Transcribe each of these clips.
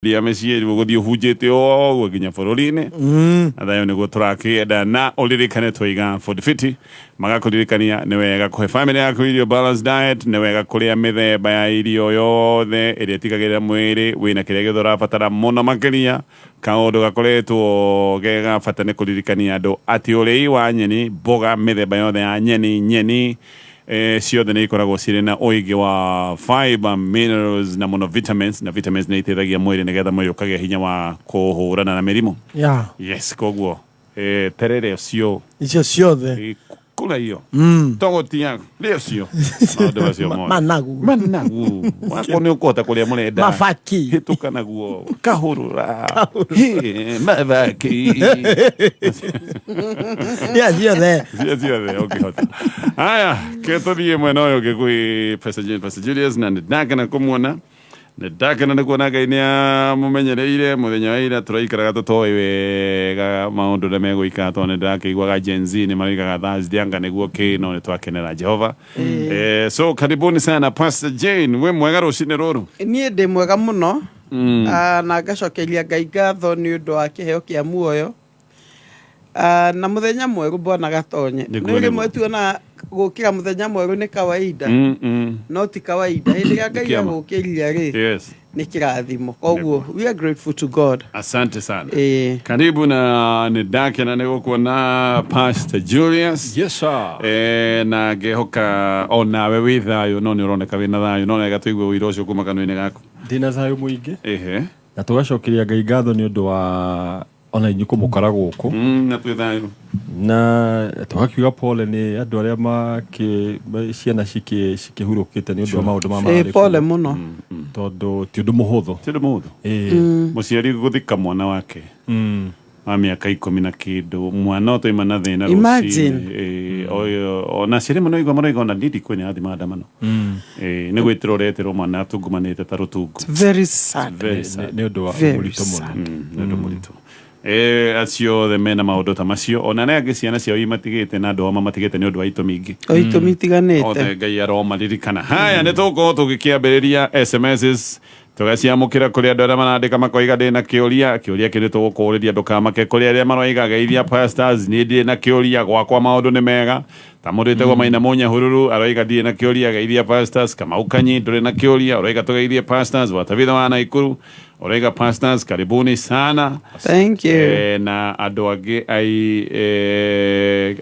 Ria mĩciĩ rĩu ũgũthiĩ ũhunjĩte ũguo nginya bũrũri-inĩ. Na thayũ nĩguo tũrakĩenda. Na ũririkane twaiga Food Fiti magakũririkania nĩ wega kũhe family yaku irio balanced diet, nĩ wega kũrĩa mĩthemba ya irio yothe ĩrĩa ĩtigagĩrĩra mwĩrĩ wĩna kĩrĩa gĩothe ũrabatara mũno makĩria. Kaũndũ gakoretwo ge ga bata nĩ kũririkania andũ atĩ ũrĩi wa nyeni, mboga, mĩthemba yothe ya nyeni, nyeni ciothe nĩ ikoragwo cirĩ na ũingĩ wa fiber, minerals na mũno vitamins, na vitamins nĩ iteithagia mwĩrĩ nĩgetha mwĩrĩ ũkagĩa hinya wa kũhũrana na mĩrimũ. Yes, koguo terere ũcio. Icio ciothe. Kula hiyo. Togotia rĩa ũcio. Maũndũ macio mothe. Managu. Managu. Wako nĩ ũkũhota kũrĩa mũrenda. Mabaki. Hĩtũka naguo. Kahũrũra. Hĩ, mabaki. Iria ciothe. Cia ciothe ũngĩhota. Haya, ke tũthiĩ mwena ũyũ ũngĩ kwĩ Pastor Jane, Pastor Julius, na nĩndakena kũmuona. Nĩndakena nĩ kuona Ngai nĩ amũmenyereire. Mũthenya wa ira tũraikaraga tũtoĩ wega maũndũ ũrĩa megũikara tondũ nĩndĩrakĩiguaga Gen Z nĩ maroigaga Thursday anga nĩguo kĩ, no nĩtwakenera Jehova. So karibuni sana Pastor Jane, wĩ mwega rũcinĩ rũrũ? Niĩ ndĩ mwega mũno. Na ngacokeria Ngai ngatho nĩ ũndũ wa kĩheo kĩa muoyo. Na mũthenya mwerũ Bwana Gatonye. Nĩguo, Nĩ rĩmwe nĩguo. tuona gũkĩra mũthenya mwerũ nĩ kawaida. No ti kawaida. Hĩndĩ ĩrĩa Ngai Kĩama. agũkĩria rĩ, nĩ kĩrathimo. Koguo we are grateful to God. Asante sana. Ĩĩ. Karibu na nĩndakena nĩ gũkuona Pastor Julius. Yes, sir. Na ngehoka o nawe wĩ thayũ, no nĩ ũroneka wĩna thayũ, no wega tũigue ũira ũcio kuma kanua-inĩ gaku. Ndĩna thayũ mũingĩ. Ehe. Na tũgacokeria Ngai ngatho nĩ ũndũ wa ona inyuĩ kũmũkora gũkũ. Na twĩ thayũ. Na tũgakiuga pole nĩ andũ arĩa ciana cikĩhurũkĩte nĩ ũndũ wa maũndũ ma Ĩĩ, mararĩ pole kũu. mũno. Tondũ ti ũndũ mũhũthũ. Ti ũndũ mũhũthũ. Ĩĩ. Mũciari gũthika mwana wake wa mĩaka ikũmi na kĩndũ, mwana ũtoima na thĩna Imagine. rũcinĩ. Ĩĩ, ona aciari amwe nĩwaigua maroiga ona niĩ ndikwĩ nĩ athiĩ maandamano. Ĩĩ, nĩ gwĩtĩrwo ũretĩrwo mwana atungumanĩte ta rũtungu. Very sad. Very sad. Nĩ ũndũ wa Very mũritũ mũno. sad. Nĩ ũndũ mũritũ. Acio othe mena maũndũ ta macio, ona arĩa angĩ ciana ciao imatigĩte na andũ ao mamatigĩte nĩ ũndũ wa itũmi ingĩ. O itũmi itiganĩte. Othe Ngai aromaririkana. Haya, nĩ tũgũkorwo tũgĩkĩambĩrĩria SMSs tũgaciamũkĩra kũrĩ andũ arĩa marandĩka makoiga ndĩ na kĩũria. Kĩũria kĩu nĩ tũgũkũũrĩria, ndũkamake. Kũrĩ arĩa maroiga geithia pastors, niĩ ndirĩ na kĩũria, gwakwa maũndũ nĩ mega. Ta mũndũ wĩtagwo Maina Mũnyahururu aroiga ndirĩ na kĩũria, geithia pastors. Kamau Kanyi ndũrĩ na kĩũria, ũroiga tũgeithie pastors. Watabitha wa Naikuru ũroiga pastors karibuni sana. Thank you. Na andũ angĩ ai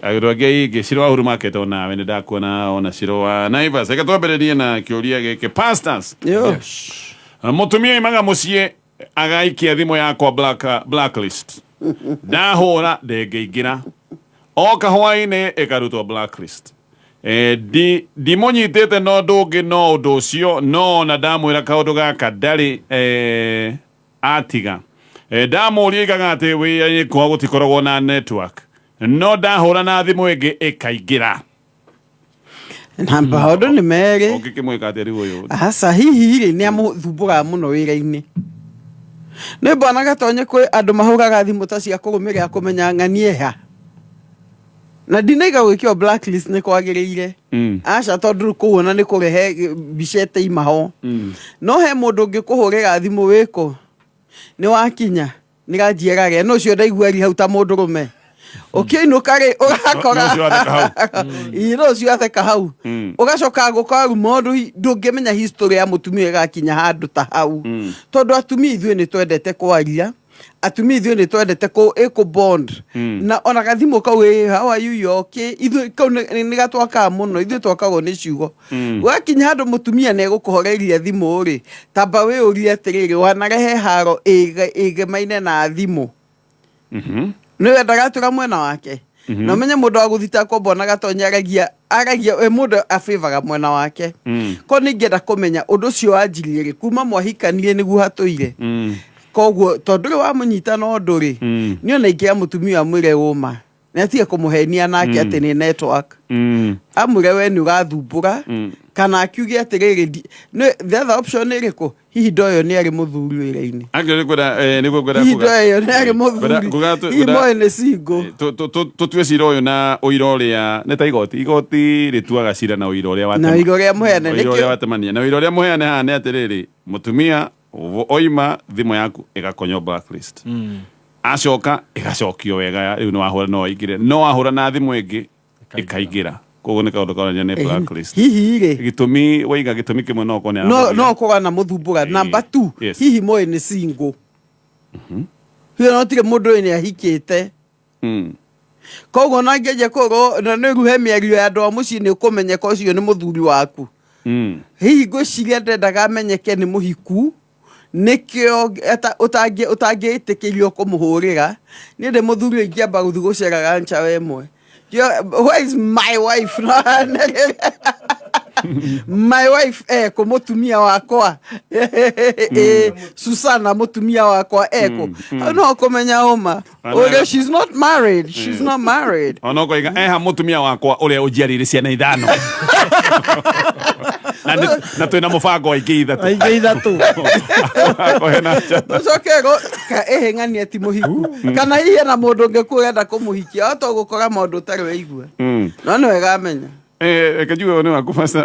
andũ angĩ aingĩ Ciro wa Uhuru Market onawe nĩ ndakuona ona Ciro wa Naivas. Reke twambĩrĩrie na kĩũria gĩkĩ pastors. Yo. Mũtumia oimaga mũciĩ agaikia thimũ yakwa blacklist. Ndahũra ndĩngĩingĩra. Oka hwaĩ-inĩ ĩkarutwo blacklist. Ndimũnyitĩte na ũndũ ũngĩ no ũndũ ũcio, no ona ndamwĩra kaũndũ gaka ndarĩ atiga. Ndamũria oigaga atĩ wĩra-inĩ kwao gũtikoragwo na network, no ndahũra na thimũ ĩngĩ ĩkaingĩra. Na maũndũ nĩ merĩ. Ũngĩkĩmwĩka atĩa rĩu ũyũ? Aca, hihi rĩ nĩ amũthumbũraga mũno wĩra-inĩ. Nĩ Bwana Gatonye kwĩ andũ mahũraga thimũ ta cia kũrũmĩrĩra kũmenya ng'ani ĩha. Na ndinaiga gwĩkĩrwo blacklist nĩ kwagĩrĩire. Aca, tondũ rĩu kũu ona nĩ kũrehe mbica ĩtĩima ho. No he mũndũ ũngĩkũhũrĩra thimũ wĩkũ? Nĩ wakinya? Nĩ ganjia ĩrarĩa. No ũcio ndaigua ri hau ta mũndũrũme. Ũkĩinũka rĩ, ũgakora. No ũcio atheka hau. Ĩĩ, no ũcio atheka hau. Ũgacoka gũkora rĩu maũndũ ndũngĩmenya history ya mũtumia ĩgakinya handũ ta hau. Tondũ atumia ithuĩ nĩ twendete kwaria. Atumia ithuĩ nĩ twendete kũ bond. Na ona gathimũ kau, how are you, you okay? Ithuĩ kau nĩ gatwakaga mũno, ithuĩ twakagwo nĩ ciugo. Wakinya handũ mũtumia nĩ egũkũhoreria thimũ rĩ, tamba wĩyũrie atĩrĩrĩ, wanarehe haro ĩgemaine na thimũ. Nĩ wendaga atũra mwena wake. Na ũmenye mũndũ wa gũthitangwo Bwana Gatonye aragia we mũndũ abĩvaga mwena wake. Ko nĩ ingĩenda kũmenya ũndũ ũcio wanjirie rĩ, kuma mwahikanie nĩguo hatũire. Koguo tondũ rĩ wamũnyita na ũndũ rĩ, niĩ ona ingĩra mũtumia amwĩre ũma. Nĩ atige kũmũhenia nake atĩ nĩ network. Amwĩre we nĩ ũrathumbũra, kana akiuge atĩrĩrĩ, the other option nĩ ĩrĩkũ? Hihi ndoyo nĩ arĩ mũthuri wĩra-inĩ? Angĩkorwo nĩ kwenda, nĩguo ngwenda Hihi kuga. ndoyo nĩ arĩ mũthuri? Ngwenda Hihi moyo nĩ single? Tũtue cira ũyũ na ũira ũrĩa nĩ ta igoti. Igoti rĩtuaga cira na ũira ũrĩa Na ũira ũrĩa mũheane. Ũira ũrĩa Nĩkĩo watemania. Na ũira ũrĩa mũheane haha nĩ atĩrĩrĩ, mũtumia Oima thimũ yaku ĩgakonywo blacklist, acoka ĩgacokio wega. Rĩu nĩ wahũra no ĩingĩre, no wahũra na thimũ ĩngĩ ĩkaingĩra. Koguo nĩ kaũndũ karonania nĩ blacklist. Hihi rĩ, Gĩtũmi waiga, gĩtũmi kĩmwe no ũkorwo nĩ no aramũgia. No korwo na mũthumbũra. Number two, hihi moĩ nĩ single? Hihi no tirĩ mũndũ ũyũ nĩ ahikĩte. Koguo na ngĩanjia kũrwo na nĩ ruhe mĩario ya andũ a mũciĩ, nĩ ũkũmenyeka ũcio nĩ mũthuri waku. Hihi ngwĩciria ndendaga amenyeke nĩ mũhiku, nĩkĩo ũtangĩĩtĩkĩrio kũmũhũrĩra. Niĩ ndĩ mũthuri ũyũ, ingĩamba gũthiĩ gũceraga nja we ĩmwe. Where is my wife? My wife eko, mũtumia wakwa. Susana, mũtumia wakwa eko. Hau no kũmenya ũma ũrĩa she's not married, she's not married. Ona ũkoiga eha mũtumia wakwa ũrĩa ũnjiarĩire ciana ithano na twĩna mũbango wa ingĩ ithatũ. Aingĩ ithatũ. Akohe na nja. Ũcoke go ka ĩhĩng'ania ti mũhiku, kana hihi ena mũndũ ũngĩ kuo ũrenda kũmũhikia, o to gũkora maũndũ ũtarĩ waigua. No nĩ wega amenya. Reke njuge nĩ waku, Pastor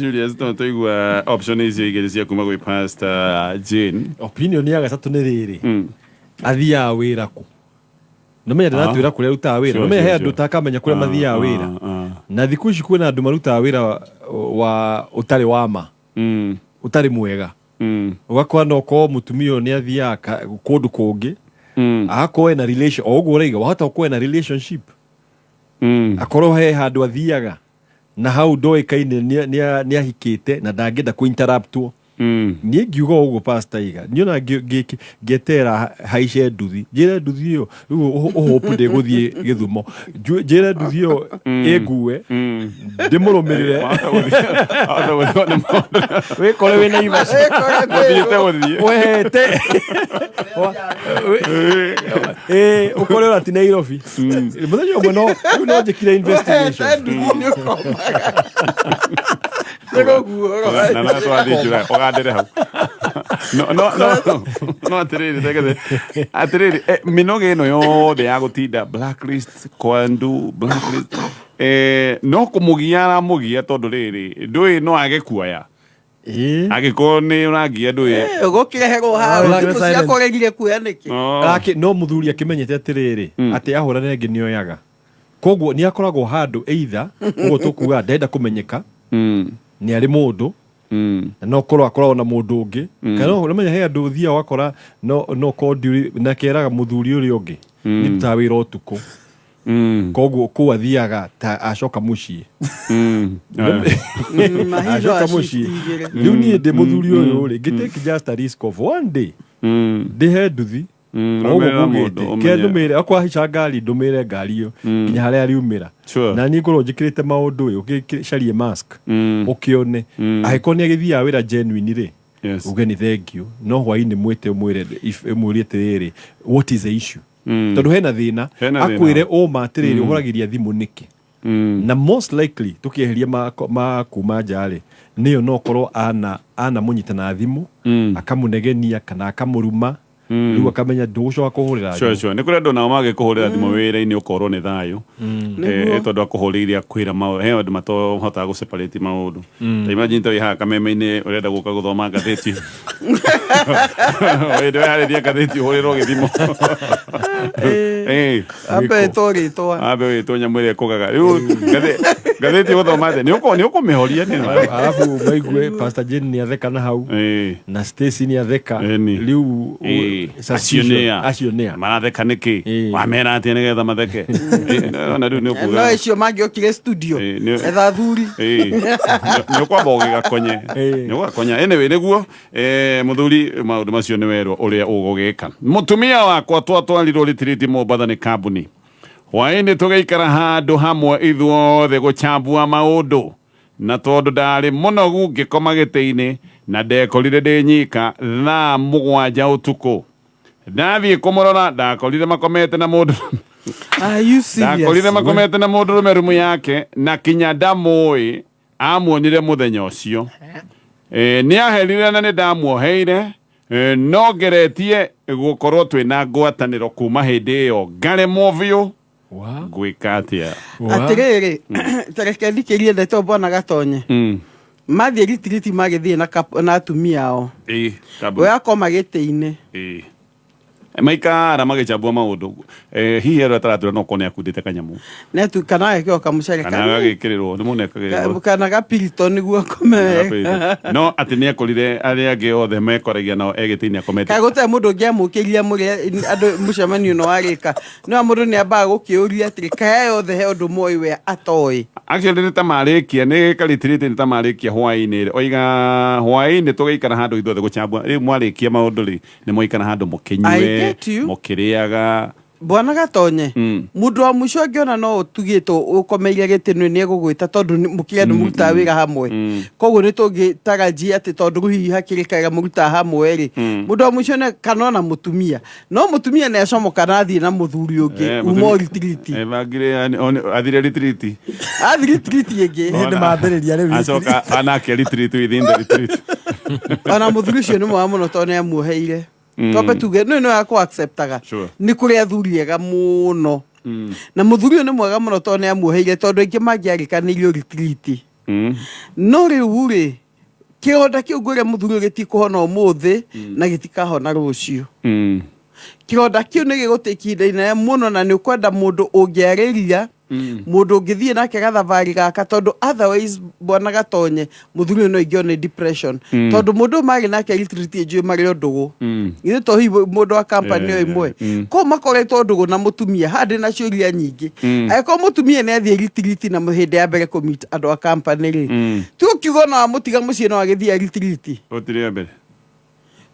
Julius, no tũigua option icio igĩrĩ cia kuma gwĩ Pastor Jane. Opinion ya gatatũ nĩ rĩrĩ, athiaga wĩra kũ? Nĩmenya ndĩratwĩra kũrĩa arutaga wĩra. Nĩmenya he andũ utakamenya kũrĩa mathiaga wĩra. Na thikũ ici kwĩna andũ marutaga wĩra wa ũtarĩ wa ma, ũtarĩ mwega. Ũgakora no korwo mũtumia ũyũ nĩ athiaga kũndũ kũngĩ, agakorwo ena relation o ũguo ũraiga, wahota gũkorwo ena relationship, akorwo he handũ athiaga na hau ndoĩkaine nĩ ahikĩte na ndangĩenda kũ interruptwo. Niĩ ngiuga ũguo, Pastor Iga, niĩ ona ngĩetera haice nduthi, njĩre nduthi ĩyo rĩu ũhope ndĩgũthiĩ Gĩthumo. Njĩre nduthi ĩyo ĩngue ndĩmũrũmĩrĩre. Wahota gũthiĩ nĩ mũndũ. Wĩkore wĩ Naivasha. Ũthiĩte gũthiĩ. Wehete. Ũkore ũra ti Nairobi mũthenya ũmwe, no rĩu no njĩkire investigation. Na na twathiĩ njũra ũgandĩre hau, no no no no atĩrĩrĩ, tegete atĩrĩrĩ, mĩnoga ĩno yothe ya gũtinda blacklist kwandu blacklist, no kũmũgia aramũgia, tondũ rĩrĩ ndũĩ no age kuoya angĩkorwo nĩ ũrangia ndũĩ. Gũkĩreherwo hau. Black thimũ silent. ciakwa ũregire kuoya nĩkĩ? Oh. Ake no mũthuri akĩmenyete atĩrĩrĩ atĩ ahũra rĩngĩ nĩoyaga, koguo nĩ akoragwo handũ either ũguo tũkuga ndenda kũmenyeka nĩ arĩ mũndũ, na no korwo akoragwo na mũndũ ũngĩ, kana no ũmenya he andũ ũthiaga ũgakora no korwo ndiũrĩ na keraga mũthuri ũrĩa ũngĩ nĩ ndutaga wĩra ũtukũ, koguo kũu athiaga ta acoka mũciĩ. Mahinda Acoka wa mũciĩ. shift igĩrĩ. Rĩu niĩ ndĩ mũthuri ũyũ rĩ, ngĩtake just a risk of one day ndĩhe nduthi o ũguo Rũmĩrĩra mũndũ, ngugĩte ũmenye. ke ndũmĩre okorwo ahaica ngari, ndũmĩre ngari ĩyo nginya harĩa ariumĩra. Na niĩ ngorwo njĩkĩrĩte maũndũ ĩ ũgĩcarie mask, ũkĩone angĩkorwo nĩ agĩthiaga wĩra genuine rĩ, uge nĩ thank you, no hwainĩ mwĩte ũmwĩre ũmũrie atĩrĩrĩ, what is the issue? Tondũ hena thĩna. Hena thĩna. Akwĩre ũma atĩrĩrĩ, ũhũragĩria thimũ nĩkĩ? Na most likely tũkĩeheria ma kuma nja rĩ, nĩyo no korwo ana mũnyita na thimũ, akamũnegenia kana akamũruma, rĩu akamenya ndũgũcoka kũhũrĩra thimũ. Sure. Nĩ kũrĩ andũ nao mangĩkũhũrĩra thimũ wĩra-inĩ ũkorwo nĩ thayũ. Tondũ akũhũrĩire akwĩra maũndũ, he andũ matohotaga gũ separate maũndũ. Ta imagine ta wĩ haha kameme-inĩ ũrenda gũka gũthoma ngathĩti, wĩndĩ weharĩria ngathĩti, ũhũrĩrwo gĩthimo. Ambe ĩtwo rĩtwa. Ambe wĩtwo nyamũ ĩrĩa ĩkũgaga. Rĩu ngathĩti ũgũthoma atĩa? Nĩ ũkũmĩhoria nĩ Arabu maigue Pastor Jane nĩ atheka na hau na Stacy nĩ atheka. Ĩni. Rĩu Acio nĩa acio nĩa maratheka nĩkĩ? Wamera atĩa nĩgetha matheke? Ona rĩu nĩ No ũkuga icio mangĩokire studio etha thuri. Nĩ ũkwamba ũgĩgakonye. Nĩ ũgakonya. Anyway, nĩguo mũthuri maũndũ macio nĩ werwo ũrĩa ũgũgĩka. Mũtumia wakwa twatwarirwo retreat Mombatha nĩ kambuni. Hwaĩ-inĩ tũgĩikara handũ hamwe ithuothe gũchambua maũndũ, na tondũ ndarĩ mũnogu ngĩkoma gĩtĩ-inĩ na ndekorire ndĩ nyika thaa 7 ũtukũ. Ndathiĩ kũmũrora ndakorire makomete na mũndũ. Are you serious? Ndakorire makomete na mũndũrũme rumu yake, na kinya ndamũĩ, amuonire mũthenya ũcio. Nĩ aherire na nĩ ndamuoheire. No ngeretie gũkorwo twĩna ngwatanĩro kuma hĩndĩ ĩyo, ngaremwo biũ. Ngwĩka atĩa? Atĩrĩrĩ, tareke thikĩrie ndeto bwana Gatonye. Mathiĩ retreat magĩthiĩ na na atumia ao. Ĩĩ, kambuni. We akoma gĩtĩ-inĩ. Ĩĩ. Maikara magĩchambua maũndũ. Hihi arĩa ataratwĩra no korwo nĩ akundĩte kanyamũ. Nĩ atu kana agekĩrwo kamũcere Kana agagĩkĩrĩrwo nĩ mũndũ ekagĩrĩrwo. Kana gapirito nĩguo akome wega. No atĩ nĩ akorire arĩa angĩ othe mekoragia nao e gĩtĩ-inĩ akomete. Kaĩ gũtarĩ mũndũ ũngĩamũkĩria mũrĩa andũ mũcemanio ũno warĩka. No mũndũ nĩ ambaga gũkĩũria atĩrĩ, kaĩ aya othe he ũndũ moĩ we atoĩ. Actually nĩ ta marĩkia nĩ karitirithi nĩ ta marĩkia hwaĩ-inĩ oiga hwaĩ-inĩ tũgĩikara handũ ithuothe gũchambua rĩu mwarĩkia maũndũ rĩ nĩ mwaikara handũ I mũkĩnyue get you. mũkĩrĩaga. Bwana Gatonye, mũndũ wa mũico angĩona no ũtugĩtwo ũkomeire gĩtĩ nĩ egũgwĩta tondũ mũkĩrĩ andũ mũrutaga wĩra hamwe. Koguo nĩ tũngĩtarajia atĩ tondũ rĩu hihi hakĩrĩ kaĩra mũrutaga hamwe rĩ, mũndũ wa mũico nĩ kana ona mũtumia. No mũtumia nĩ acomoka na athiĩ na mũthuri ũngĩ uma retreat. Bangire athire retreat. Athiĩ retreat ĩngĩ. Nĩ mambĩrĩria rĩu. Acoka anake retreat within the retreat. Ona mũthuri ũcio nĩ mwega mũno tondũ nĩ amuoheire. Twambe tuge no ĩno ya kũ acceptaga. Sure. Nĩ kũrĩ athuri ega mũno. Na mũthuri ũyũ nĩ mwega mũno tondũ nĩ amuoheire tondũ aingĩ mangĩarĩkanĩirio retreat. No rĩu rĩ, kĩronda kĩu ngwĩre mũthuri ũyũ gĩtikũhona ũmũthĩ na gĩtikahona rũciũ. Kĩronda kĩu nĩ gĩgũtĩki ihinda inene mũno na nĩ ũkwenda mũndũ ũngĩarĩria, mũndũ ũngĩthiĩ nake gathabarĩ gaka tondũ otherwise Bwana Gatonye mũthuri ũyũ no aingĩrwo nĩ depression. Tondũ mũndũ ũyũ marĩ nake retreat njũĩ marĩ o ndũgũ. Githĩ to hihi mũndũ wa company o ĩmwe. Koguo makoretwo ndũgũ na mũtumia, haha ndĩna ciũria nyingĩ. Angĩkorwo mũtumia nĩ athiĩ retreat na hĩndĩ ya mbere kũ meet andũ a company rĩ, ti ũkiuga ona wamũtiga mũciĩ no agĩthiĩ retreat. Gũtirĩ mbere.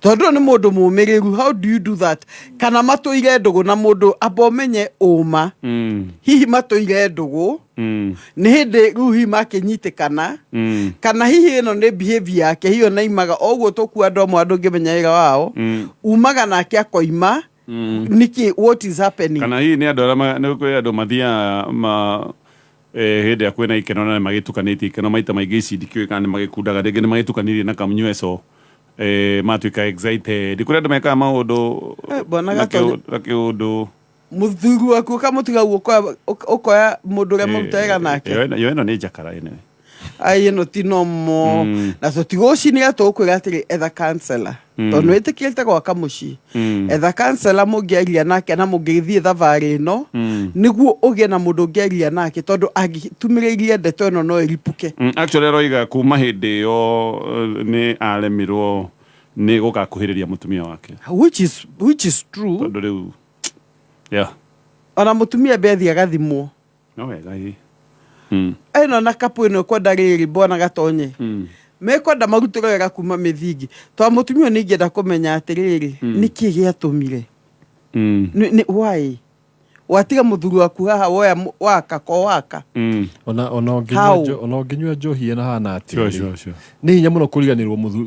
Tondũ ũyũ nĩ mũndũ mũmĩrĩru, how do you do that? Kana matũire ndũgũ na mũndũ amba ũmenye ũma. Hihi matũire ndũgũ, nĩ hĩndĩ rĩu hihi makĩnyitĩkana, kana hihi ĩno nĩ behavior yake, hihi ona imaga o ũguo tũkua andũ amwe andũ ũngĩmenya wĩra wao, umaga nake akoima, nĩkĩ, what is happening? Kana hihi nĩ andũ arĩa nĩ kwĩ andũ mathiaga ma hĩndĩ ĩrĩa kwĩna ikeno na nĩ magĩtukanĩtie ikeno maita maingĩ ici ndikĩũĩ kana nĩ magĩkundaga rĩngĩ nĩ magĩtukanirie na kamnyweco matuĩka excited kũrĩ andũ mekaga maũndũ Bwana na Gatonye. na kĩũndũ. Mũthuri waku ũkamũtiga ũguo ũkoya mũndũ ũrĩa mũruta wĩra nake. Yo ĩno nĩ njakara ĩno. Ai ĩno ti nomo. Na tũtigũcinĩra tũgũkwĩra atĩrĩ etha counselor. Tondũ nĩ wĩtĩkĩrĩte gwaka mũciĩ. Etha counselor mũngĩaria nake na mũngĩthiĩ thabarĩ ĩno nĩguo ũgĩe na mũndũ ũngĩaria nake tondũ angĩtumĩrĩirie ndeto ĩno no ĩripũke. Actually aroiga kuma hĩndĩ ĩyo nĩ aremirwo nĩ gũgakuhĩrĩria mũtumia wake. Which is true. Tondũ rĩu yeah. Ona mũtumia mbe athiĩ agathimwo. No wega ĩ. Ĩno na kapu ĩno ĩkwenda rĩrĩ Bwana Gatonye. Mekwenda marutĩrwo wega kuma mĩthingi. Tondũ mũtumia ũyũ nĩ ingĩenda kũmenya atĩrĩrĩ, nĩkĩ gĩatũmire? Why? Watiga mũthuri waku haha woya waka ko waka. Ona ona How? ũngĩnyua ona ũngĩnyua njohi ĩno hana atĩa Sure, rĩ, sure. nĩ hinya mũno kũriganĩrwo mũthuri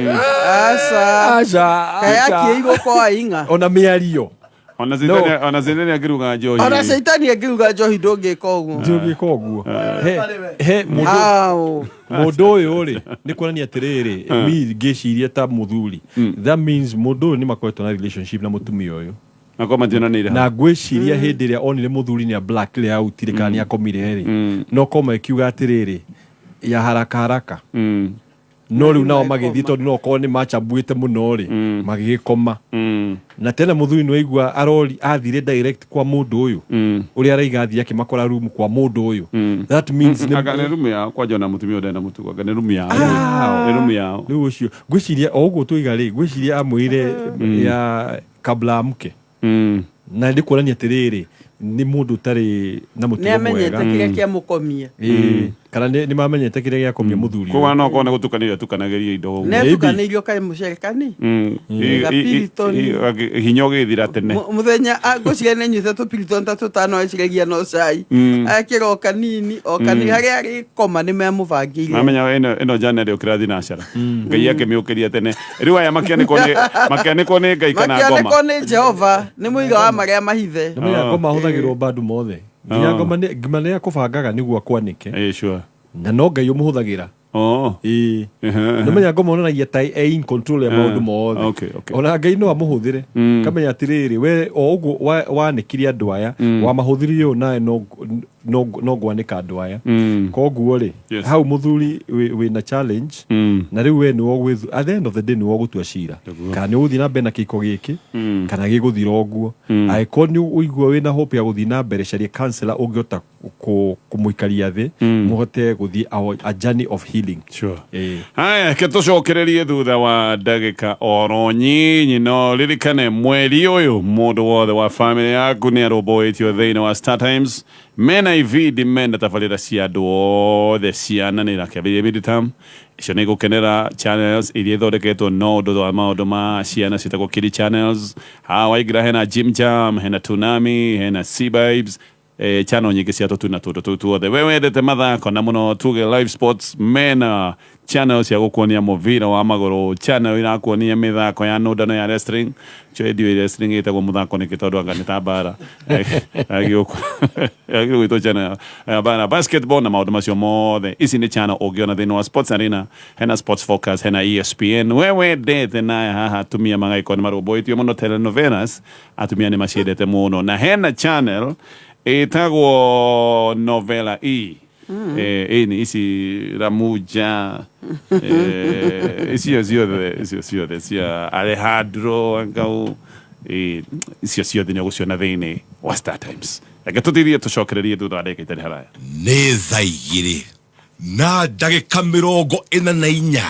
Aca. Aca, Kaĩ aca. akĩirwo kwa ing'a. Ona mĩario. Ona Caitani ona Caitani angĩruga njohi. Ona Caitani angĩruga njohi ndũngĩka ũguo. Ndũngĩka ũguo he he mũndũ How? Mũndũ ũyũ rĩ nĩ kuonania atĩrĩrĩ mi ngĩciria ta mũthuri, that means mũndũ ũyũ nĩ makoretwo na relationship na mũtumia ũyũ. Na kwa mationanĩire. Na ngwĩciria hĩndĩ ĩrĩa onire mũthuri nĩ a black out rĩ kana nĩ akomire rĩ no koma ĩkiuga atĩrĩrĩ ya haraka haraka no rĩu nao magĩthiĩ tondũ no okorwo nĩ macambuĩte mũno rĩ magĩgĩkoma na tena mũthuri nĩ waigua arori athire direct kwa mũndũ ũyũ ũrĩa araiga athiĩ akĩmakora room kwa mũndũ ũyũ, that means Anga nĩ rumu yao kwanja ona mũtumia ũyũ ndarĩ na mũtugo anga nĩ rumu yao. Nĩ rumu yao. Rĩu ũcio ngwĩciria o ũguo tũiga rĩ ngwĩciria amwĩre ya kabla amke na nĩ kuonania atĩrĩrĩ nĩ mũndũ ũtarĩ na Nĩ mũtugo amenyete mwega. kĩrĩa kĩamũkomia. Ĩĩ, kana nĩ mamenyete kĩrĩa gĩakomia mũthuri Koguo ũyũ. no korwo nĩ gũtukanĩrio atukanagĩria indo ũguo. Nĩ Maybe. atukanĩirio kaĩ mũcerekani. Gapiriton. Hinya ũgĩthira tene. Mũthenya ngwĩciria nĩ nyuĩte tũpiriton ta tũtano eciragia no cai. Akĩra o kanini o kanini harĩa arĩkoma nĩ memũbangĩire. Mamenya ĩno ĩno jana ĩrĩũkĩra thinacara Ngai akĩmĩũkĩria tene rĩu aya makĩanĩkwo nĩ Ngai kana ngoma. Makĩanĩkwo nĩ Jehova nĩ mũiga wa marĩa mahithe. Nĩ menya ngoma ahũthagĩrwo bandũ mothe nginya ngoma ngima nĩ akũbangaga nĩguo akwanĩke Ĩĩ, sure. Na no Ngai ũmũhũthagĩra. Ĩĩ, nĩ menya ngoma onanagia ta e in control ya maũndũ mothe. Ona Ngai no amũhũthĩre kamenya atĩrĩrĩ we o ũguo wanĩkire andũ aya wamahũthĩrire ũũ nawe no No ngwanĩka andũ aya. Koguo rĩ, Yes. hau mũthuri wĩna challenge, na rĩu we nĩwe at the end of the day nĩwe ũgũtua cira kana nĩ ũgũthiĩ na mbere na kĩhiko gĩkĩ kana gĩgũthira ũguo. Angĩkorwo nĩ ũigua wĩna hope ya gũthiĩ na mbere, caria counselor ũngĩhota kũmũikaria thĩ, mũhote gũthiĩ a journey of healing. Sure. Haya, ke tũcokererie thutha wa ndagĩka oro nyinyi. No ririkane mweri ũyũ mũndũ wothe wa family yaku nĩ arũmbũĩtio thĩinĩ wa Star Times. Mena ibindi, mena tabarĩra cia andũ othe, ciana nĩ irakĩambĩrĩria midterm, icio nĩ igũkenera channels iria ithondeketwo no ũndũ wa maũndũ ma ciana, ciĩtagwo kiddie channels. Haha waingĩra hena Jim Jam, hena Tunami, hena Sea Vibes, channel nyingĩ cia tũtuna tũndũ tũu tuothe. We wendete mathako na mũno tuge live sports, mena channel cia gũkuonia mũbira wa magũrũ, channel irakuonia mĩthako ya nũndano ya wrestling. Cio ndiũĩ wrestling ĩtagwo mũthako nĩkĩ, tondũ anga nĩ ta mbara, agĩrĩirwo gwĩtwo channel ya mbara, basketball na maũndũ macio mothe. Ici nĩ channel ũngĩona thĩinĩ wa Sports Arena. Hena Sports Focus, hena ESPN. We wendete naye haha atumia magagĩkorwo nĩ marũmbũĩtio mũno, telenovelas atumia nĩ maciendete mũno, na hena channel ĩtagwo Novela E. Ĩni ici Ramuja, icio ciothe, icio ciothe cia Alejandro angau, icio ciothe nĩ ũgũciona thĩinĩ wa Star Times. Reke tũtithie, tũcokererie thutha wa ndagĩka itarĩ haraya. Nĩ thaa 2:44.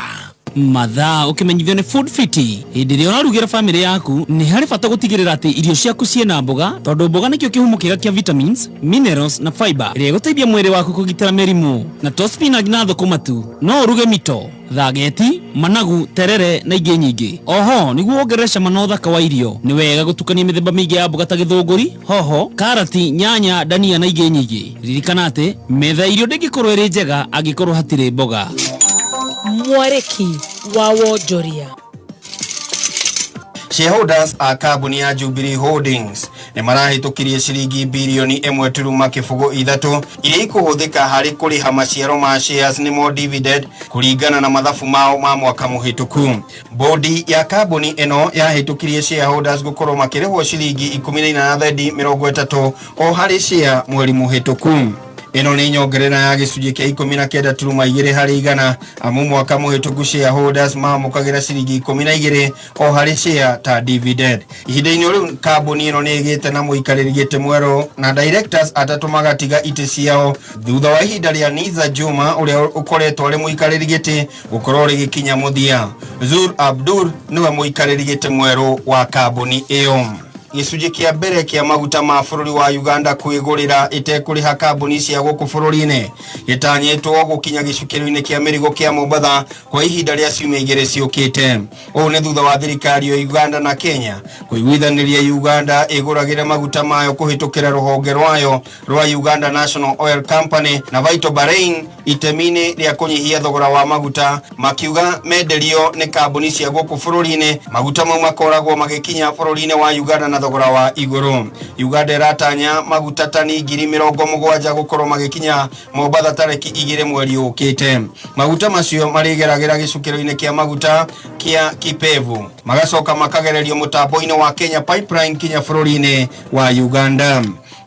Mathaa ũkĩmenyithio nĩ Food Fiti. Hĩndĩ ĩrĩa ũrarugĩra bamĩrĩ yaku, nĩ harĩ bata gũtigĩrĩra atĩ irio ciaku ciĩna mboga, tondũ mboga nĩkĩo kĩhumo kĩega kĩa vitamins, minerals na fiber ĩrĩa ĩgũteithia mwĩrĩ waku kũgitĩra mĩrimũ. Na to spinach na thũkũma tu, no ũruge mito, thageti, managu, terere na ingĩ nyingĩ. Oho nĩguo wongerere cama na ũthaka wa irio, nĩ wega gũtukania mĩthemba mĩingĩ ya mboga ta gĩthũngũri, hoho, karati, nyanya, dania na ingĩ nyingĩ. Ririkana atĩ metha ya irio ndĩngĩkorwo ĩrĩ njega angĩkorwo hatirĩ mboga. Mwarĩki wa wonjoria. Shareholders a kambuni ya Jubilee Holdings nĩ marahĩtũkirie ciringi 1.03 birioni iria ikũhũthĩka harĩ kũrĩha maciaro ma shares, nĩmo dividend, kũringana na mathabu mao ma mwaka mũhĩtũku. Bodi ya kambuni ĩno yahĩtũkirie shareholders gũkorwo makĩrĩhwo ciringi 14 thendi 30 o harĩ share mweri mũhĩtũku. Ĩno nĩ nyongerera ya gĩcunjĩ kĩa 19.2 harĩ igana, amu mwaka mũhĩtũku shareholders mamũkagĩra ciringi 12 o harĩ share ta dividend. Ihinda-inĩ rĩu kambuni ĩno nĩ ĩgĩte na mũikarĩri gĩtĩ mwerũ na directors atatũ magatiga itĩ ciao thutha wa ihinda rĩa Niza Juma, ũrĩa ũkoretwo arĩ mũikarĩri gĩtĩ, gũkorwo rĩgĩkinya mũthia. Zur Abdur nĩwe mũikarĩri gĩtĩ mwerũ wa kambuni ĩyo. Gĩcunjĩ kĩa mbere kĩa maguta ma bũrũri wa Uganda kwĩgũrĩra ĩtekũrĩha kambuni cia gũkũ bũrũri-inĩ gĩtanyĩtwo gũkinya gĩcukĩro-inĩ kĩa mĩrigo kĩa Mombatha kwa ihinda rĩa ciumia 2 ciũkĩte. Ũũ nĩ thutha wa thirikari ya Uganda na Kenya kũiguithanĩria Uganda ĩgũragĩre maguta mayo kũhĩtũkĩra rũhonge rwayo rwa Uganda National Oil Company na Vital Bahrain itemi-inĩ rĩa kũnyihia thogora wa maguta, makiuga menderio nĩ kambuni cia gũkũ bũrũri-inĩ, maguta mau makoragwo magĩkinya bũrũri-inĩ wa Uganda na thogora wa igũrũ. Uganda ĩratanya maguta tani 70,000 gũkorwo magĩkinya Mombatha tarĩki 2 mweri ũkĩte. Maguta macio marĩgeragĩra gĩcukĩro-inĩ kĩa maguta kĩa Kipevu, magacoka makagererio mũtambo-inĩ wa Kenya Pipeline kinya bũrũri-inĩ wa Uganda.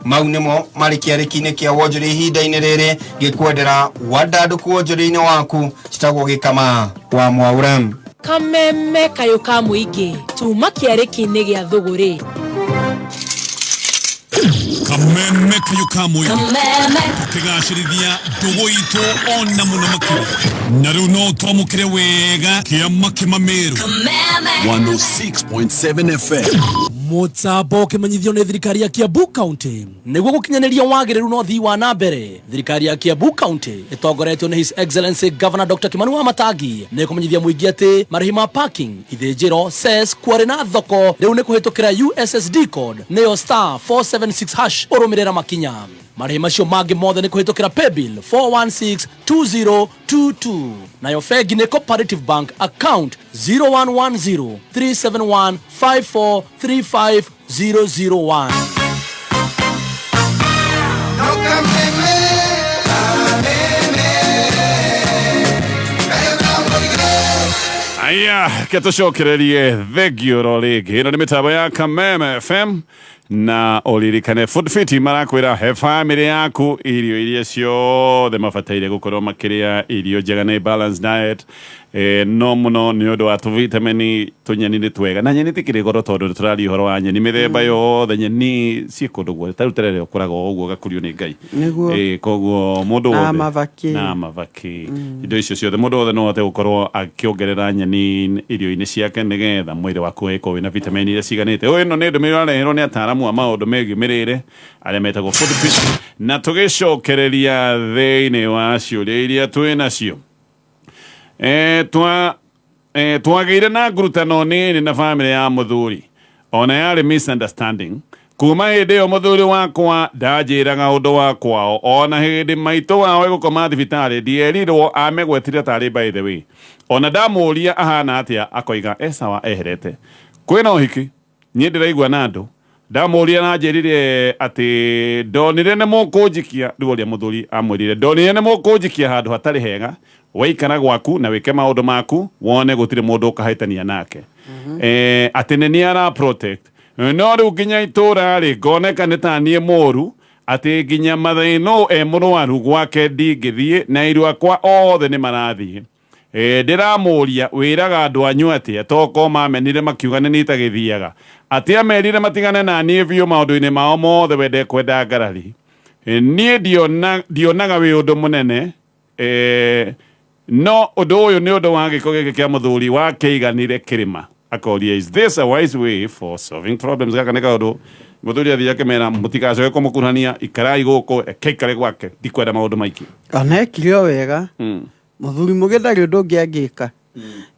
Mau nĩmo marĩ kĩarĩki-inĩ kĩa wonjoria ihinda-inĩ rĩrĩ, ngĩkwendera wandandũku wonjoria-inĩ waku. Citagwo Gĩkama wa Mwaura. Kameme kayũ ka mũingĩ tuma kĩarĩki-inĩ gĩa thũgũrĩ. Kameme kayũ ka mũingĩ, tũkĩgacĩrithia ndũgũ itũ ona mũno makĩria, na rĩu no twamũkĩre wega kĩama kĩmamĩrũ. 106.7 FM. Mũtambo ũkĩmenyithio nĩ thirikari ya Kiambu County nĩguo gũkinyanĩria wagĩrĩru na ũthii wa na mbere. Thirikari ya Kiambu County ĩtongoretio nĩ His Excellency Governor Dr. Kimani Wamatangi nĩ kũmenyithia mũingĩ atĩ marĩhi ma parking, ithĩnjĩro, cess, quarry na thoko rĩu nĩ kũhĩtũkĩra USSD code, nĩyo *476#, ũrũmĩrĩra makinya. Marĩhi macio mangĩ mothe nĩ kũhĩtũkĩra paybill 4162022, nayo bengi nĩ Cooperative Bank, account 0110 371 5435 001. Kameme. Aya, ke tũcokererie thengio ro rĩngĩ. Ĩno nĩ mĩtambo ya Kameme FM. Na ũririkane Food Fit marakwĩra he family yaku irio iria ciothe mabataire gũkorwo makĩrĩa, irio njega nĩ balanced diet. No mũno nĩ ũndũ wa tũvitamini tũnyeni nĩ twega, na nyeni tikĩrĩ goro tondũ nĩ tũraria ũhoro wa nyeni mĩthemba yothe. Nyeni ciĩ kũndũ guothe, ta rĩu terere ũkũraga o ũguo ũgakurio nĩ Ngai. Koguo mũndũ Na wothe mabakĩ. Na mabakĩ, indo icio ciothe, mũndũ wothe no ahote gũkorwo akĩongerera nyeni irio-inĩ ciake nĩgetha mwĩrĩ waku ũgĩkorwo wĩna vitamin iria ciganĩte. Ũyũ ĩno nĩ ndũmĩrĩri ũrareherwo nĩ ataaramu a maũndũ megiĩ mĩrĩre arĩa metagwo Food Fit. Na tũgĩcokereria thĩinĩ wa ciũria iria twĩ nacio, twagĩire na ngurutano nini na famĩlĩ ya mũthuri, ona yarĩ misunderstanding. Kuma hĩndĩ ĩyo mũthuri wakwa ndanjĩraga ũndũ wa kwao. Ona hĩndĩ maitũ wao ĩgũkoma thibitarĩ ndierirwo, amegwetire tarĩ by the way. Ona ndamũria ahana atĩa, akoiga e sawa, eherete. Kwĩna ũhiki, niĩ ndĩraigua na andũ ndamũria na njĩrire atĩ ndonire nĩ mũkũnjikia. Rĩu ũrĩa mũthuri amwĩrire, "Ndonire nĩ mũkũnjikia handũ hatarĩ hega. Waikara gwaku na wĩke maũndũ maku, wone gũtirĩ mũndũ ũkahĩtania nake." Atĩ nĩ niĩ ara protect, no rĩu nginya itũra rĩ ngoneka nĩ ta niĩ mũru, atĩ nginya mathĩno e mũrwaru gwake ndingĩthiĩ, na iru akwa othe nĩ marathiĩ. Ndĩramũria, wĩraga andũ anyu atĩa toko mamenire makiuga nĩ nitagĩthiaga atĩ amerire matigane na niĩ biũ maũndũ-inĩ mao mothe, wende kwenda ngarari. Niĩ ndionaga wĩ ũndũ mũnene, no ũndũ ũyũ nĩ ũndũ wa gĩko gĩkĩ kĩa mũthuri wakĩiganire kĩrĩma. Akoria, "Is this a wise way for solving problems?" Gaka nĩ kaũndũ mũthuri athiĩ akĩmera mũtigacoke kũmũkuhania, ikarai gũkũ, eke ikare gwake, ndikwenda maũndũ maingĩ. Ona ekire o wega. Mũthuri mũgĩ ndarĩ ũndũ ũngĩ angĩka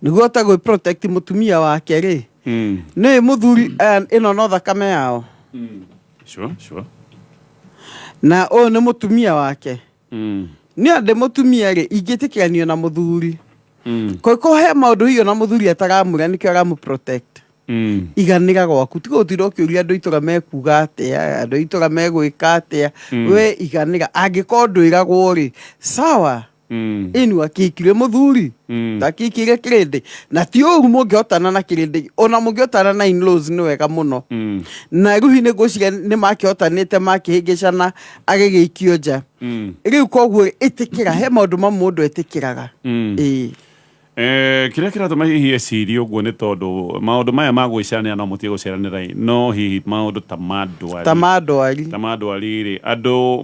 nĩguo ata gwĩ protect mũtumia wake rĩ. Nĩ mũthuri aya, ĩno no thakame yao. Sure, sure. Na ũyũ nĩ mũtumia wake. Nĩ andĩ mũtumia rĩ, ingĩtĩkĩranio na mũthuri kũngĩkorwo he maũndũ hiyo na mũthuri ataramwĩra, nĩkĩo aramũ protect. Iganĩra gwaku, tiga ũtinde ũkĩũria andũ itũra mekuga atĩa, andũ itũra megwĩka atĩa. We iganĩra, angĩkorwo ndwĩragwo rĩ, sawa. Ĩni wakĩkire mũthuri takĩkire kĩrĩndĩ, na ti ũru mũngĩhotana na kĩrĩndĩ, ona mũngĩhotana na in-laws nĩ wega mũno. Na rĩu hihi nĩ ngwĩciria nĩ makĩhotanĩte, makĩhĩngĩcana, agĩgĩikio nja. Rĩu koguo ĩtĩkĩra, he maũndũ mamwe mũndũ etĩkĩraga. Ĩĩ. Kĩrĩa kĩratũma hihi ecirie ũguo nĩ tondũ maũndũ maya ma gwĩceranĩra, no mũtige gũceranĩra, no hihi maũndũ ta ma ndwari, ta ma ndwari, ta ma ndwari rĩ, andũ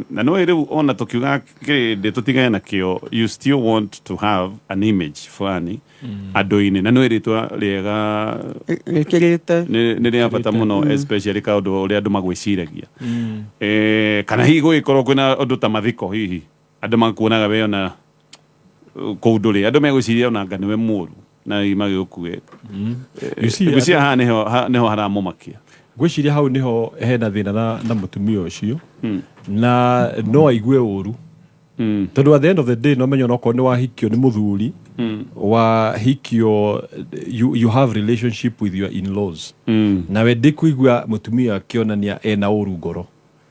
na nĩ rĩu ona tũkiuga kĩrĩndĩ tũtigane nakĩo, you still want to have an image fulani andũ-inĩ, na nĩ rĩtwa rĩega rĩkĩrĩte nĩ rĩa bata mũno, especially kaũndũ ũrĩa andũ magwĩciragia. Kana hihi gũgĩkorwo kwĩna ũndũ ta mathiko, hihi andũ makuonaga we ona kũu ndũrĩ, andũ megwĩciria ona anga nĩwe mũru na hihi magĩgũkue. You see, Ngwĩciria haha nĩho haramũmakia. Ngwĩciria hau nĩho hena thĩna na mũtumia ũcio, na no aigue ũru tondũ at the end of the day no menya onokorwo nĩ wahikio nĩ mũthuri, wahikio, you have relationship with your in-laws. Nawe ndĩkũigua mũtumia akĩonania ena ũru ngoro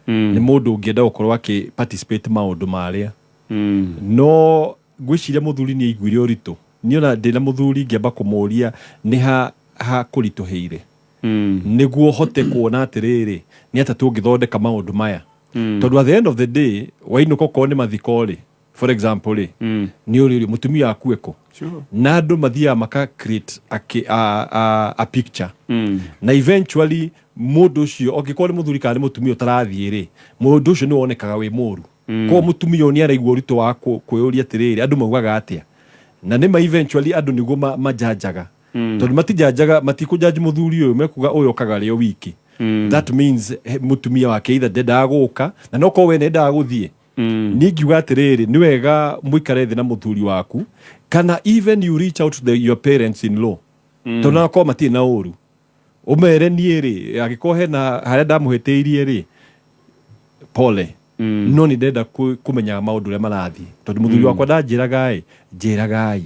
nĩ mũndũ ũngĩenda gũkorwo akĩ participate maũndũ marĩa. No ngwĩciria mũthuri nĩ aiguire ũritũ. Niĩ ona ndĩna mũthuri ngĩamba kũmũria nĩ ha ha kũritũhĩire nĩguo hote kuona atĩrĩrĩ, nĩ atĩa tũngĩthondeka maũndũ maya, tondũ at the end of the day wainũka, okorwo nĩ mathiko rĩ, for example rĩ, nĩ ũrĩ mũtumia akue kũ na andũ mathiaga maka create a picture, na eventually mũndũ ũcio, angĩkorwo nĩ mũthuri kana nĩ mũtumia ũtarathiĩ rĩ, mũndũ ũcio nĩ wonekaga wĩ mũru. Koguo mũtumia ũyũ nĩ araigua ũritũ wa kwĩyũria atĩrĩrĩ, andũ maugaga atĩa? Na nĩ ma eventually andũ nĩguo majanjaga, tondũ matijanjaga, matikũjanji mũthuri ũyũ, mekuga ũyũ okaga rĩo wiki. That means mũtumia wake either ndendaga gũka, na no korwo we ndendaga gũthiĩ. Niĩ ngiuga atĩrĩrĩ, nĩ wega mũikare thĩ na mũthuri waku, kana even you reach out to your parents in law, tondũ nakorwo matirĩ na ũru, ũmere niĩ rĩ, angĩkorwo hena harĩa ndamũhĩtĩirie rĩ, pole, no nĩ ndenda kũmenya maũndũ ũrĩa marathiĩ, tondũ mũthuri wakwa ndanjĩraga ĩ, njĩragai.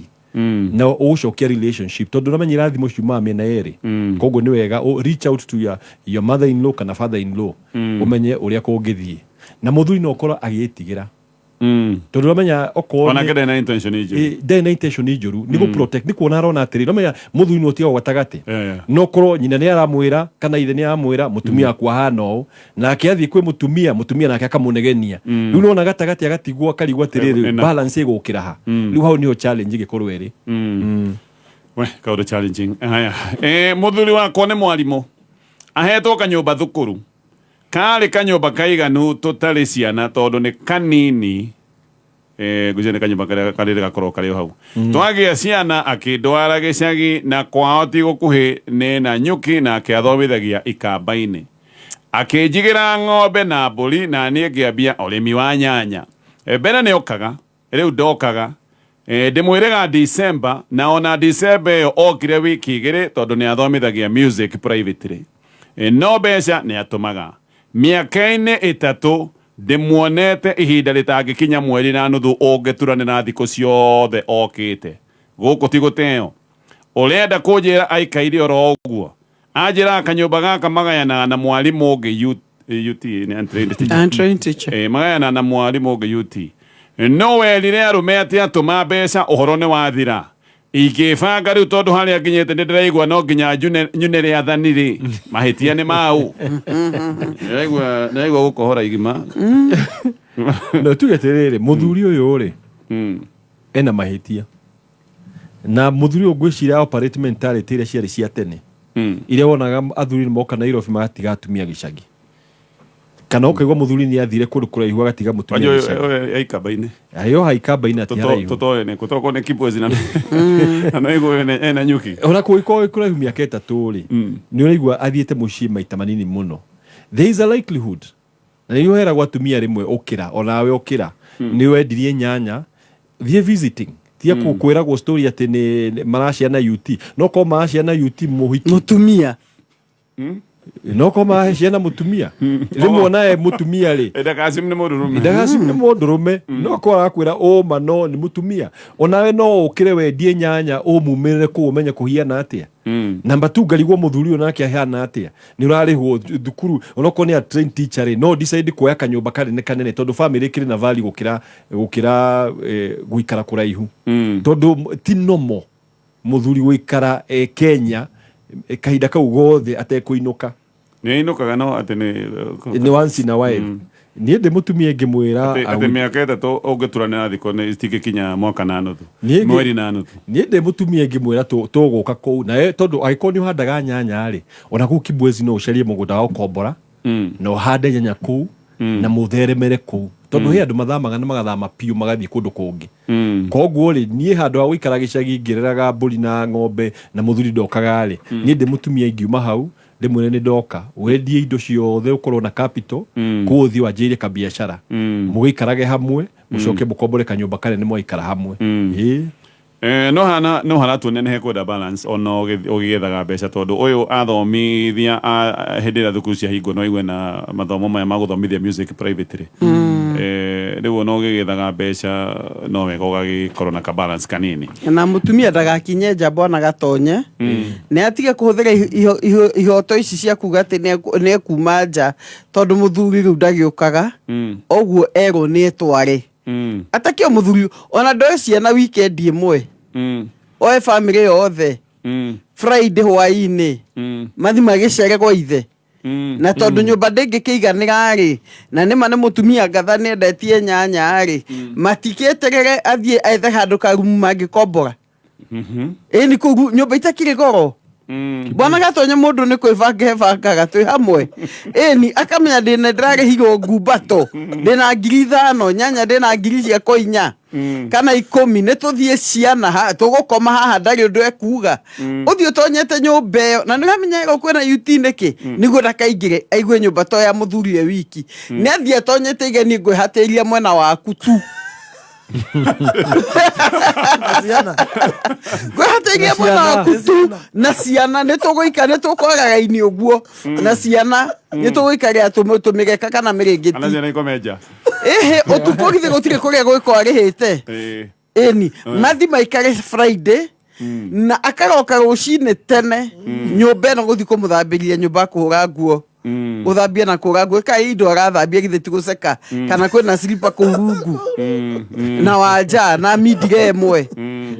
Na ũgũcokia relationship, tondũ ũramenya irathimo ciumaga mĩena yerĩ. Koguo nĩ wega reach out to your mother in law kana father in law, ũmenye ũrĩa kũngĩthiĩ. Na mũthuri no ũkorwo agĩĩtigĩra. Tondũ ũramenya okorwo Onake ndarĩ na intention njũru. Ndarĩ na intention njũru, nĩ gũ protect, nĩ kuona arona atĩrĩ, ũramenya mũthuri nĩ ũtigagwo gatagatĩ. No korwo nyina nĩ aramwĩra kana ithe nĩ aramwĩra mũtumia wakwa ahana ũũ, nake athiĩ kwĩ mũtumia, mũtumia nake akamũnegenia. Rĩu nona gatagatĩ agatigwo akarigwo atĩrĩrĩ, Ĩna. balance ĩgũkĩra ha? Rĩu hau nĩho challenge ĩgĩkorwo ĩrĩ. We kaũndũ challenging. Haya, mũthuri wakwa nĩ mwarimũ, ahetwo kanyũmba thukuru, karĩ kanyũmba kaiganu tũtarĩ ciana tondũ nĩ kanini. Ngwĩciria nĩ kanyũmba karĩa karĩrĩ gakorwo karĩ o hau. Twagĩa ciana akĩndwara gĩcagi, na kwao ti gũkuhĩ, nĩ na nyuki, nake athomithagia ikamba-inĩ. Akĩnjigĩra ng'ombe na mbũri, na niĩ ngĩambia ũrĩmi wa nyanya. Mbere nĩ okaga, rĩu ndokaga. Ndĩmwĩrĩga December, na ona December ĩyo okire wiki 2 tondũ nĩ athomithagia music privately. No mbeca nĩ atũmaga. Mĩaka-inĩ 3 ndĩmuonete ihinda rĩtangĩkinya mweri na nuthu ũngĩturanĩra thikũ ciothe okĩte gũkũ ti gũteo. Ũrenda kũnjĩra aikaire oro ũguo? Anjĩraga kanyũmba gaka magayanaga na mwarimũ ũngĩ UT, nĩ untrained teacher. Untrained teacher. Magayanaga na mwarimũ ũngĩ UT. No werire arũme atĩ atũma mbeca ũhoro nĩ wathira. Ingĩbanga rĩu tondũ harĩa nginyĩte nĩ ndĩraigua no nginya nyune rĩathani rĩ, mahĩtia nĩ mau. Ndĩraigua gũkohora igima. No tuge atĩrĩrĩ, mũthuri ũyũ rĩ, ena mahĩtia. Na mũthuri ũyũ ngwĩciria operate mentality iria ciarĩ cia tene. Iria wonaga athuri nĩ moka Nairobi magatiga atumia gĩcagi. Kana ũkaigua mũthuri nĩ athire kũndũ kũraihu agatiga mũtumia Wajua gĩcagi. ũyũ aikamba-inĩ. Ayo haikamba-inĩ ati haraihu. Tũtoĩ nĩ kũ, tokorwo nĩ Kibwezi na no igue ena nyuki. Ona kũngĩkorwo kũraihu mĩaka 3 rĩ, nĩ ũraigua athiĩte mũciĩ maita manini mũno. There is a likelihood. Na nĩ ũheragwo atumia rĩmwe ũkĩra, onawe ũkĩra. Nĩ wendirie nyanya, thiĩ visiting. Tia kwĩragwo story atĩ nĩ maraciana UT. No korwo maraciana UT mũhiki. Mũtumia. No korwo maraciana mũtumia. Rĩmwe onawe mũtumia rĩ. Ndagacimu nĩ mũndũrũme. Ndagacimu nĩ mũndũrũme. No korwo arakwĩra ũma no nĩ mũtumia. Onawe no ũkĩre wendie nyanya ũmumĩrĩre kũu ũmenye kũhiana atĩa. Namba 2 ngarigwo mũthuri ũyũ nake ahana atĩa. Nĩ ũrarĩhwo thukuru onokorwo nĩ a trained teacher rĩ, no decide kuoya kanyũmba kanene kanene tondũ family ĩkĩrĩ na value gũkĩra gũikara kũraihu. Tondũ ti normal mũthuri gũikara Kenya kahinda kau gothe atekũinũka. Nĩ ainũkaga no atĩ nĩ once in a while. Niĩ ndĩ mũtumia ingĩmwĩra Atĩ mĩaka 3 ũngĩturanĩra thikũ nĩ citingĩkinya mwaka na nuthu. Mweri na nuthu. Niĩ ndĩ mũtumia ingĩmwĩra tũgũka kũu nawe tondũ angĩkorwo nĩ ũhandaga nyanya rĩ, ona kũu Kibwezi no ũcarie mũgũnda wa gũkombora na ũhande nyanya kũu na mũtheremere kũu. Tondũ he andũ mathamaga na magathama biũ magathiĩ kũndũ kũngĩ. Koguo rĩ, niĩ handũ ha gũikara gĩcagi ngĩreraga mbũri na ng'ombe na mũthuri ndokaga rĩ, niĩ ndĩ mũtumia ingiuma hau rĩmwe nĩ ndoka wendie indo ciothe ũkorwo na capital kũu ũthiĩ wanjĩrĩrie kabiacara mũgĩikarage hamwe mũcoke mũkombore kanyũmba kanene mwaikara hamwe. No hana no haratuonia nĩ hekwenda balance ona ũgĩethaga mbeca tondũ ũyũ athomithia hĩndĩ ĩrĩa thukuru ciahingwo no aigue na mathomo maya ma gũthomithia music privately. Rĩu ona ũgĩgĩethaga mbeca no wega ũgagĩkorwo na ka balance kanini. Na mũtumia ndagakinye nja bwana gatonye. Nĩ atige kũhũthĩra ihoto ici cia kuga atĩ nĩ ekuma nja tondũ mũthuri rĩu ndagĩũkaga. Ũguo erwo nĩ etware. Atakio mũthuri ona ndoe ciana weekend ĩmwe. Oe family yothe. Friday hwaĩ-inĩ. Mathi magĩcere gwa ithe. Na tondũ nyũmba ndĩngĩkĩiganĩra rĩ, na nĩma nĩ mũtumia ngatha nĩendetie nyanya rĩ, matikĩeterere athiĩ ethe handũ karumu mangĩkombora. Ĩni kũu nyũmba itakĩrĩ goro. Bwana gatonya mũndũ nĩ kwĩbanga ebangaga twĩ hamwe. Ĩni akamenya ndĩna ndĩrarĩhirwo ngumbato, ndĩna ngiri 5, nyanya ndĩna ngiri ciakwa 4. Kana 10, nĩ tũthiĩ ciana ha, tũgũkoma haha ndarĩ ũndũ ekuga. Ũthiĩ ũtonyete nyũmba ĩyo, na nĩ ũramenya ĩyo kwĩna UT nĩkĩ? Nĩguo ndakaingĩre aigue nyũmba to ya mũthuri e wiki. Nĩ athiĩ atonyete igeni ngwĩhatĩria mwena waku tu. Ngwĩhatĩria mwena waku tu na ciana nĩ tũgũikara nĩ tũkwaraga-inĩ ũguo na ciana nĩ tũgũikarĩra tũmĩgeka kana mĩrĩngĩti. Kana ciana ikome nja. Ĩhĩ, ũtukũ githĩ gũtirĩ kũrĩa gwĩko arĩhĩte. Ĩni, mathi maikare Friday na akaroka rũcinĩ tene nyũmba ĩno gũthiĩ kũmũthambĩria nyũmba kũhũra nguo. Gũthambia na kũra nguo, kaĩ indo arathambia githĩ ti gũceka, kana kwĩna silipa kũu rungu na wanja na mindire ĩmwe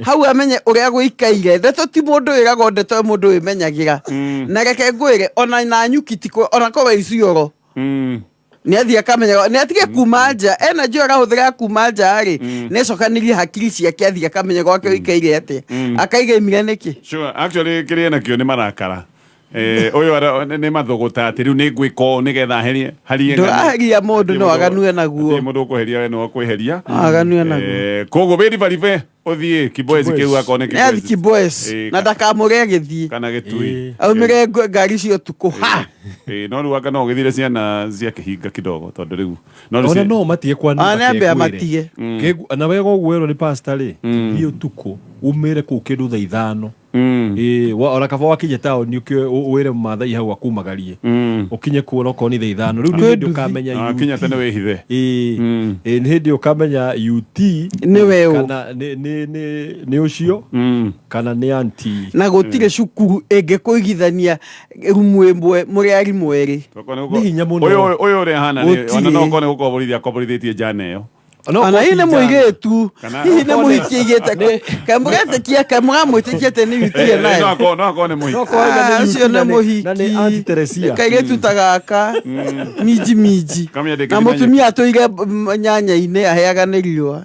hau, amenye ũrĩa gũikaire. Ndeto ti mũndũ wĩragwo ndeto, ĩ mũndũ wĩmenyagĩra. Na reke ngwĩre, ona na nyuki ti ona korwo icioro nĩ athiĩ akamenya, nĩ atige kuma nja ena njĩra arahũthĩra ya kuma nja rĩ, nĩ acokanĩrie hakiri ciake, athiĩ akamenya gwake ũikaire atĩa, akaiga imire nĩkĩ. Sure, actually kĩrĩa nakĩo nĩ marakara. Ũyũ nĩ mathũgũta atĩ rĩu nĩ ngwĩka ũũ nĩgetha herie harie. Ndũraheria mũndũ, no aganue naguo. Hatirĩ mũndũ ũkũheria, we nĩwe ũkwĩheria. No aganue naguo. Koguo wĩ ribaribe ũthiĩ Kibwezi kĩu akorwo nĩ Nĩ athiĩ Kibwezi. Kibwezi na ndakamũre agĩthiĩ kana Gĩtui. Aumĩre ngari cia ũtukũ ha. No rĩu anga no ũgĩthire ciana cia kĩhinga kidogo, tondũ rĩu no rĩu Ona no matige kwa. Ah, nĩ ambe amatige. Na wega ũguo werwo nĩ pastor rĩ, thiĩ ũtukũ umĩre kũu kĩndũ thaa 5. Ĩĩ, ona kaba wakinya taũni wĩre Maathai hau akumagarie ũkinye kuo onokorwo nĩ thaa 5 rĩu, nĩ Kwĩ hĩndĩ nduthi. ũkamenya Ah, UT. kinya tene wĩhithe. Ĩĩ, ĩĩ, nĩ hĩndĩ ũkamenya UT Nĩ we ũ. kana nĩ ũcio kana nĩ anti. Na gũtirĩ cukuru ĩngĩkũigithania rumu ĩmwe mũrĩ arimũ erĩ. Nĩ hinya mũno. Ũyũ ũrĩa ahana Gũtirĩ. ona no okorwo nĩ gũkomborithia akomborithĩtie njana ĩyo. No Ona hihi nĩ okorwo ti njana. mũirĩtu, Kana- hihi nĩ mũhiki aigĩte, kamũgetĩkia kamũramwĩtĩkia atĩ nĩ UT No nayo. akorwo nĩ mũhiki. No akorwo Ah, nĩ ũcio UT nĩ na mũhiki. na nĩ Aunty Teresia. Kairĩtu ta gaka minji minji Kamenya ndĩngĩthiĩ na na mũtumia atũire nyanya-inĩ aheaga nĩ riũa.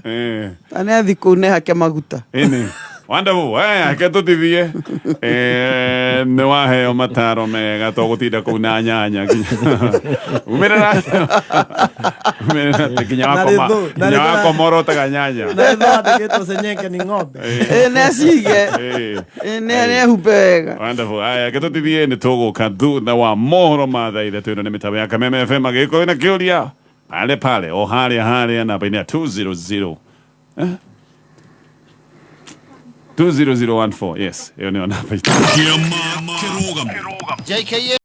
Ta nĩ athi kũu nĩ hake maguta. Ĩni. Wonderful. Reke tũtithie. Nĩ waheo mataro mega, to gũtinda kũu na nyanya umĩrĩra umĩrĩra nginya Na wakoma na nginya rĩthũ- wakoma ũrotaga nyanya. Na ritho handĩkĩtwo cenyenke ni ng'ombe. Ĩ, nĩ acige. Ĩ, nĩ ehumbe wega. Wonderful. Aya, reke tũtithie, nĩ tũgũka thutha wa mohoro ma thaa 3. Ĩno nĩ mĩtambo ya Kameme FM. Agĩkorwo na kĩũria pale pale o harĩa harĩa namba-inĩ ya 200 20014, yes, ĩyo nĩyo namba itũ. Kĩama kĩrũgamo. JKA.